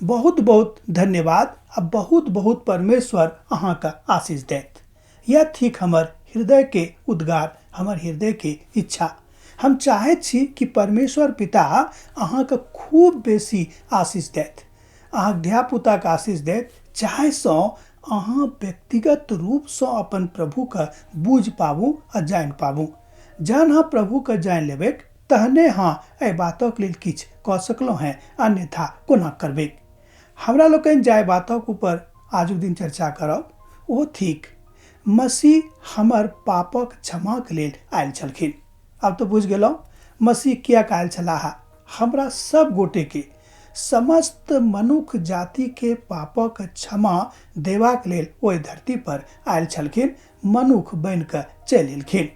बहुत बहुत धन्यवाद आ बहुत बहुत परमेश्वर अहाँके आशीष देत। यह थिक हमर हृदय के उद्गार, हमर हृदय के इच्छा। हम चाहैत छी कि परमेश्वर पिता अहाँके खूब बेसी आशीष देत, अहाँके धियापुताके आशीष देत, जाहिसँ अहाँ व्यक्तिगत रूपसँ अपन प्रभुके बुझि पाबू आ जानि पाबू। जहन अहाँ प्रभुके जानि लेबै तहने अहाँ एहि बातक लेल किछु कऽ सकलहुँ हेँ, अन्यथा कोना करबै। हमरा लोकनि जाहि बातक ऊपर आजुक दिन चर्चा करब ओ थिक मसीह हमर पापक क्षमाक लेल आयल छलखिन। आब तऽ बुझि गेलहुँ मसीह किएक आयल छलाह। हमरा सब गोटेके, समस्त मनुख जातिके पापक क्षमा देबाक लेल ओहि धरती पर आयल छलखिन, मनुख बनि कऽ चलि एलखिन।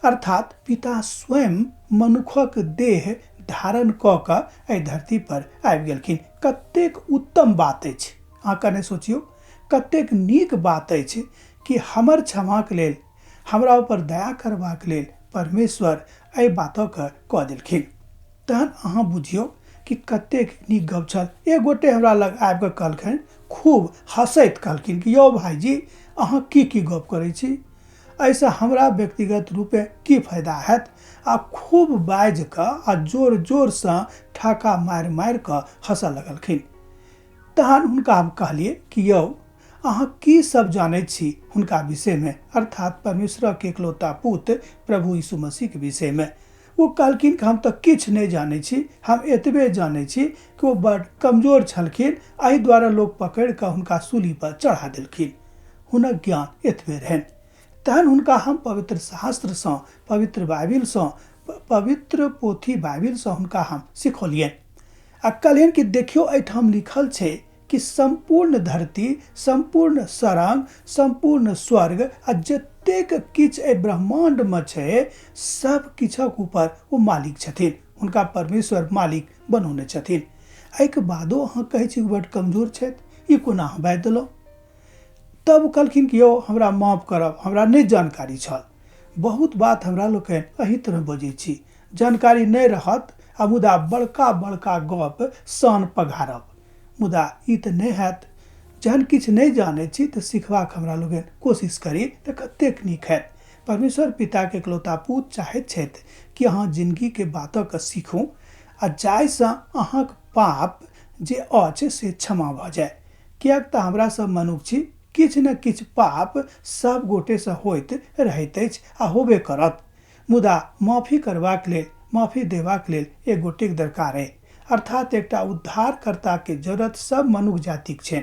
अर्थात पिता स्वयं मनुखक देह धारण कऽ कऽ एहि धरती पर आबि गेलखिन। कतेक उत्तम बात अछि, अहाँ कने सोचियौ, कतेक नीक बात अछि कि हमर क्षमाक लेल, हमरा ऊपर दया करबाक लेल परमेश्वर एहि बातक कऽ देलखिन। तहन अहाँ बुझियौ कि कतेक नीक गप छल। एक गोटे हमरा लग आबि कऽ कहलखिन, खूब हँसैत कहलखिन कि यौ भाइजी, अहाँ की की गप करै छी, एहिसँ हमरा व्यक्तिगत रूपे की फायदा हैत। आ खूब बाजि कऽ आ जोर जोरसँ ठहाका मारि मारि कऽ हँसऽ लगलखिन। तहन हुनका हम कहलियै कि यौ, अहाँ की सब जानै छी हुनका विषयमे, अर्थात परमेश्वरक एकलौता पुत्र प्रभु यीशु मसीहके विषयमे। ओ कहलखिन कि हम तऽ किछु नहि जानै छी, हम एतबे जानै छी कि ओ बड़ कमजोर छलखिन, एहि दुआरे लोक पकड़ि कऽ हुनका सूली पर चढ़ा देलखिन। हुनक ज्ञान एतबे रहनि। तहन हुनका हम पवित्र शास्त्रसँ, पवित्र बाइबिलसँ, पवित्र पोथी बाइबिलसँ हुनका हम सिखौलियनि आ कहलियनि कि देखियौ एहिठाम लिखल छै कि सम्पूर्ण धरती, सम्पूर्ण सरंग, सम्पूर्ण स्वर्ग आ जतेक किछु एहि ब्रह्माण्डमे छै सब किछुक ऊपर ओ मालिक छथिन, हुनका परमेश्वर मालिक बनौने छथिन। एहिके बादो अहाँ कहै छी बड्ड कमजोर छथि, ई कोना अहाँ बाजि देलहुँ। तब ओ कहलखिन कि यौ हमरा माफ करब, हमरा नहि जानकारी छल। बहुत बात हमरा लोकनि एहि तरह बजै छी, जानकारी नहि रहत आ मुदा बड़का बड़का गप शान पघारब, मुदा ई तऽ नहि हैत। जहन किछु नहि जानै छी तऽ सिखबाक हमरा लोकनि कोशिश करी तऽ कतेक नीक हैत। परमेश्वर पिताके एकलौता पूत चाहैत छथि कि अहाँ जिनगीके बातके सीखू आ जाहिसँ अहाँके पाप जे अछि से क्षमा भऽ जाय। किएक तऽ हमरा सब मनुख छी, किछु ने किछु पाप सब गोटेसँ होइत रहैत अछि आ होबे करत। मुदा माफी करबाक लेल, माफी देबाक लेल एक गोटेक दरकार अइ, अर्थात एकटा उद्धारकर्ताके जरूरत सब मनुख जातिक छनि।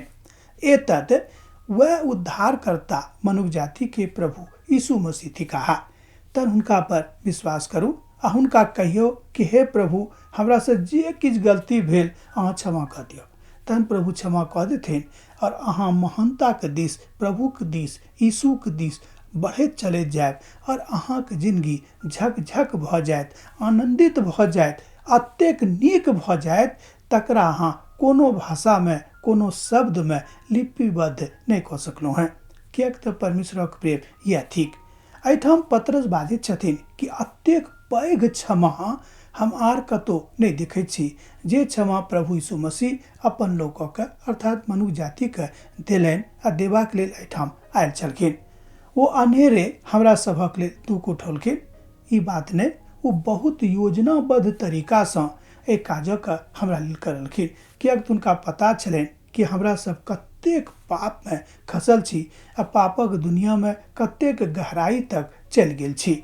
एतद वएह उद्धारकर्ता मनुख जातिके प्रभु यीशु मसीह थिकाह। तहन हुनका पर विश्वास करू आ हुनका कहियौ कि हे प्रभु, हमरासँ जे किछु गलती भेल अहाँ क्षमा कऽ दिअ। तहन प्रभु क्षमा कऽ देथिन और अहाँ महानताके दिस, प्रभुके दिस, यीशुके दिस बढ़ैत चलैत जायब और अहाँके जिनगी झकझक भऽ जायत, आनन्दित भऽ जायत, एतेक नीक भऽ जायत तकरा अहाँ कोनो भाषामे, कोनो शब्दमे लिपिबद्ध नहि कऽ सकलहुँ हेँ। किएक तऽ परमेश्वरक प्रेम इएह थिक। एहिठाम पतरस बाजैत छथिन कि एतेक पैघ क्षमा हम आर कतौ नहि देखैत छी जे क्षमा प्रभु यीशु मसीह अपन लोकके अर्थात मनुख जातिके देलनि आ देबाक लेल एहिठाम आयल छलखिन। ओ अनेरे हमरा सभक लेल दुःख उठौलखिन ई बात नहि, ओ बहुत योजनाबद्ध तरीकासँ एहि काजक हमरा लेल करलखिन। किएक तऽ हुनका पता छलनि कि हमरा सब कतेक पापमे खसल छी आ पापक दुनियामे कतेक गहराइ तक चलि गेल छी।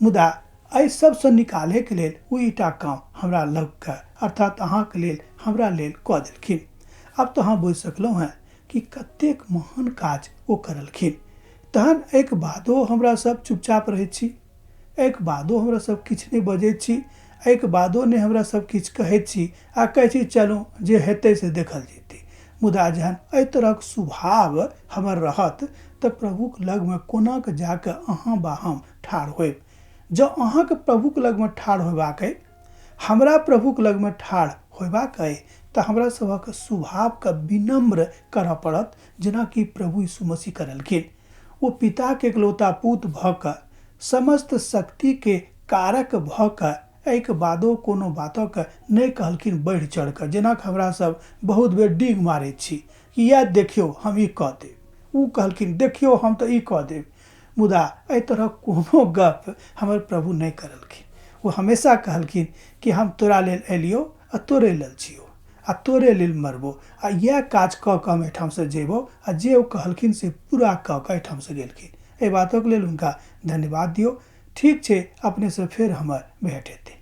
मुदा एहि सबसँ निकालैके लेल ओ ईटा काम हमरा लगके अर्थात अहाँके लेल, हमरा लेल कऽ देलखिन। आब तऽ अहाँ बुझि सकलहुँ हेँ कि कतेक महान काज ओ करलखिन। तहन एहिके बादो हमरा सब चुपचाप रहैत छी, एहिके बादो हमरा सब किछु नहि बजैत छी, एहिके बादो नहि हमरा सब किछु कहैत छी आ कहै छी चलू जे हेतै से देखल जेतै। मुदा जहन एहि तरहक स्वभाव हमर रहत तऽ प्रभुक लगमे कोना कऽ जाकऽ अहाँ बा हम ठाढ़ होयब। जँ अहाँके प्रभुक लगमे ठाढ़ होयबाक अइ, हमरा प्रभुक लगमे ठाढ़ होयबाक अइ तऽ हमरा सभक स्वभावके विनम्र करऽ पड़त, जेनाकि प्रभु यीशु मसीह करलखिन। ओ पिताके एकलौता पूत भऽ कऽ समस्त शक्तिके कारक भऽ कऽ एहिके बादो कोनो बातक नहि कहलखिन बढ़ि चढ़ि कऽ, जेना हमरा सब बहुत बेर डींग मारैत छी कि इएह देखियौ हम ई कऽ देब, ओ कहलखिन देखियौ हम तऽ ई कऽ देब। मुदा एहि तरहक कोनो गप हमर प्रभु नहि करलखिन। ओ हमेशा कहलखिन कि हम तोरा लेल एलियौ आ तोरे लेल छियौ आ तोरे लेल मरबो आ इएह काज कऽ कऽ हम एहिठामसँ जेबो, आ जे ओ कहलखिन से पूरा कऽ कऽ एहिठामसँ गेलखिन। एहि बातक लेल हुनका धन्यवाद दियौ। ठीक छै, अपनेसँ फेर हमर भेंट हेतै।